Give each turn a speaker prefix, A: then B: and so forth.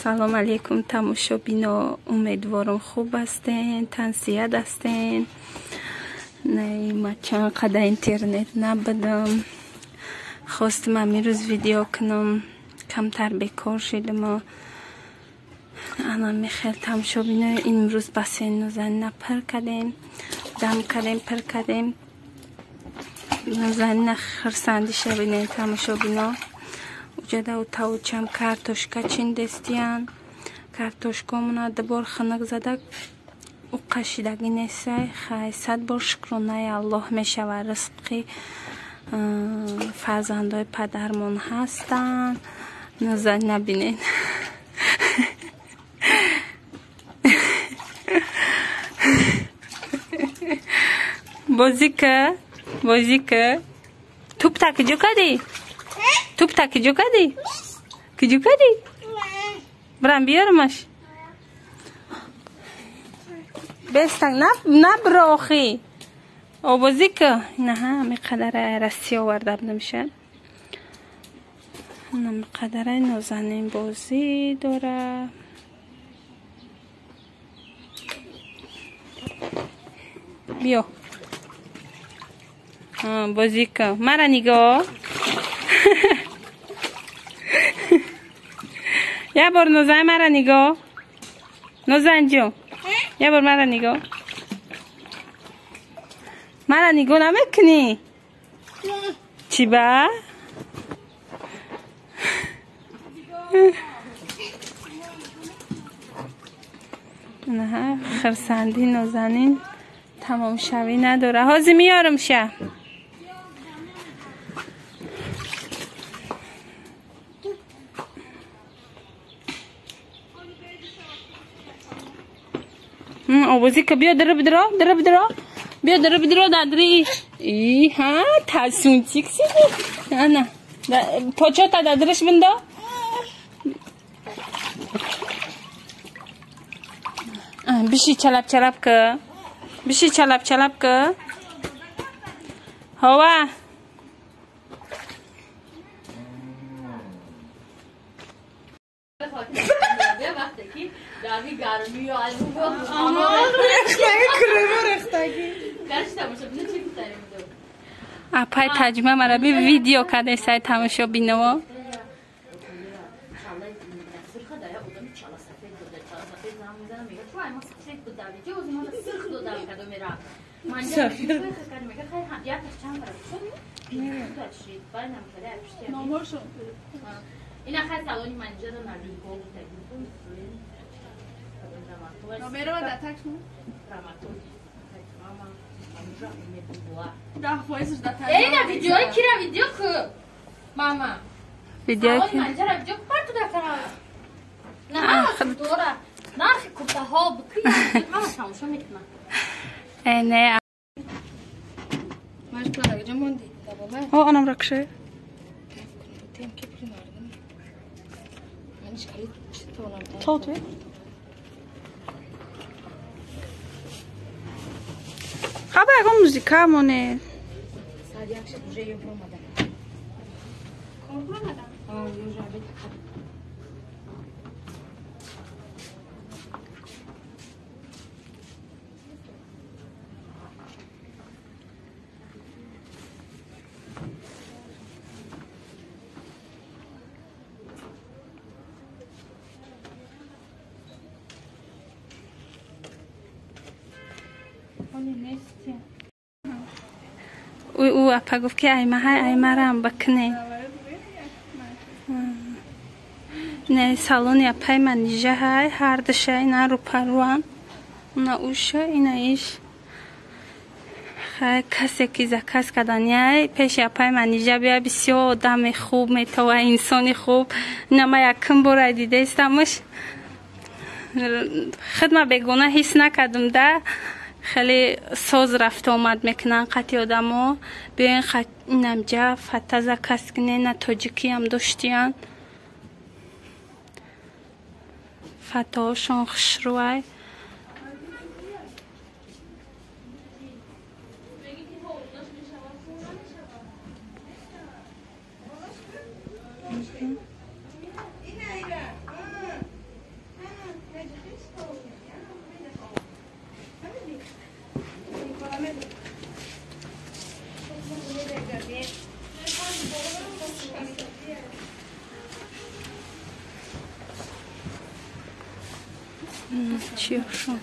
A: Салом алейкум тамошобино, умедворам хуб ҳастен, тансиҳат ҳастен. Не, ма чанд қадар интернет набудам. Хостам амирӯз видео кунам, камтар бекор шидам. Ана михел тамошобино, имрӯз бассейн Нозанина пур кардем, дам кардем, пур кардем. Нозанина хурсандиша бинем тамошобино. Уҷада утавучам картошка чиндестиян. Картошкомона дубор хунук зада уқашидагӣ несай. Хай, сад бор шукронаи Аллоҳ мешавад. Ризқи фарзандои падармон ҳастанд. Нозанина бинед. Бозӣ ка, бозӣ ка. Тупта киҷо кардӣ? Тупта киҷо кардӣ? Киҷо кардӣ? Бирам биёрамаш. Бестак набро охи. Обозӣ ка. Инаҳа ҳами қадаре Россия оварда будамша. Ҳами қадаре Нозанин бозӣ дора. Биё. Бозӣ ка. Мара нигоҳ. Я бор Нозан мара нигоҳ. Нозан ҷон. Я бор мара нигоҳ. Мара нигоҳ намекунӣ? Чӣ ба? Наҳа, хурсандӣ Нозанин тамомшавӣ надора. Ҳозир меёрам ша. Обозӣ ка, биё дара бидро, дара бидро. Биё дара бидро дадри. И ҳа, тасунчик сиди. Ана, почота дадриш биндо. Биши чалап чалап ка. Биши чалап чалап ка. Ҳова. Апай таҷриба мара би видео кардесай тамошобиново. Анам ракше. Хаба ягон музика моне. Ӯ апа гуфт ки аймаҳай аймарам бакне. Не, салони апай Манижаҳай, ҳардуша ина рӯпарӯан. Уна уша, ина иш. Хай, касе ки заказ кардани пеши апай Манижа бия, бисёр одами хуб метова, инсони хуб. Ина ма якум бора дидаистамаш. Хидма бегона ҳис накардам да. Хеле соз рафта омад мекунанд қати одамо. Биёен инамҷа фата заказ кунен, на тоҷикиам доштиян. Фатаҳошон хушрӯай. Чиёшон.